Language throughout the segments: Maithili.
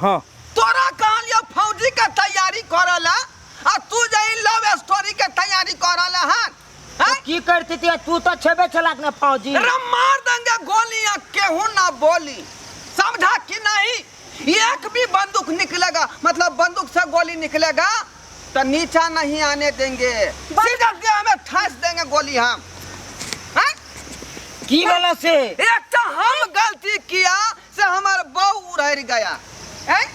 हाँ। तोरा कहलियो फौजी के तैयारी करल आ तू जे लव स्टोरी के तैयारी करल हन। तो की करती थी तू? तो छेबे चलाक ना फौजी। अरे मार देंगे गोलियां, केहू ना बोली, समझा कि नहीं? एक भी बंदूक निकलेगा, मतलब बंदूक से गोली निकलेगा तो नीचा नहीं आने देंगे, सीधा देह में ठेस देंगे गोली हम। हैं? की वाला से एक तो हम गलती किया से हमार बहू उड़र गया, हैं?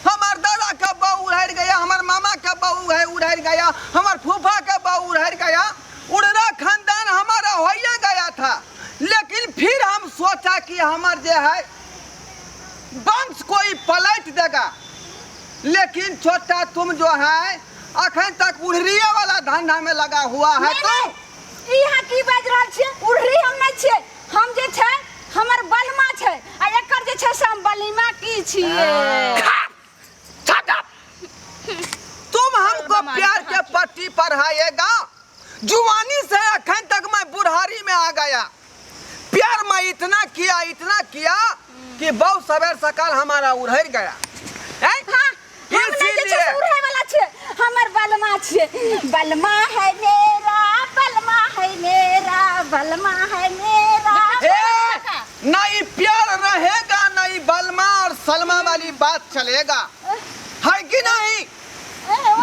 हमार दादा का बहू उड़र गया, हमार मामा का बहू है उड़र गया, हमार फूफा का बहू उड़र गया, उड़रा खानदान हमारा होइए गया था। लेकिन फिर हम सोचा कि हमार जे है वंश कोई पलट देगा, लेकिन छोटा तुम जो है अखन तक उड़रिए वाला धंधा में लगा हुआ है। नहीं, तो नहीं, ई अहाँ की बाजि रहल छियै? उड़री हम नहि छियै। हम जे छै हमर बलमा छै आ एकर जे छै से हम बलिमा की छियै। Shut up! तुम हमको प्यार के पट्टी पढ़ाएगा? जुआनी से अखन तक मैं बुढ़ारी में आ गया। प्यार मैं इतना किया, इतना किया कि बहुत सवेर सकाल हमारा उड़र गया, हैं? हाँ, हम नहि जे छै से इसीलिए उड़ै वाला छियै, हमर बलमा छियै। बलमा है मेरा, बलमा है मेरा, बलमा है मेरा। ए, नहीं प्यार रहेगा, नहीं बलमा और सलमा वाली बात चलेगा, है कि नहीं?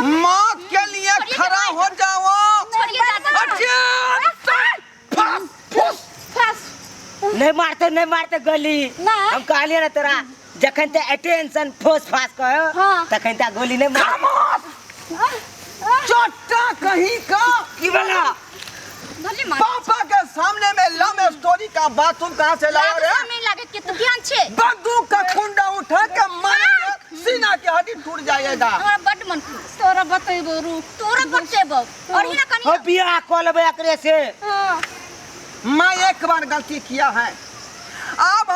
मौत के लिए खड़ा हो जाओ। छोड़िए दादा। अच्छा, फस, फुस। फस। नहीं मारते, नहीं मारते गोली। ना। हम कहलिए ना तोरा, जखन ते अटेंशन फोस फास कहो, हाँ। तखन ते गोली नहीं मार। खामोश चोटा कहीं का। की वाला? भले मार। पापा के सामने में लव स्टोरी का बात तुम कहाँ से लाओ रे? नहीं लागे के तू ज्ञान छे। बंदूक का कुंडा उठा के मारेंगे, सीना की हड्डी टूट जाएगा। हमरा बड मन खुश। तोरा बतेबो रुक। तोरा बतेबो और ही ना कनी। हो बियाह कऽ लेबै एकरे से। हाँ। मैं एक बार गलती किया है, अब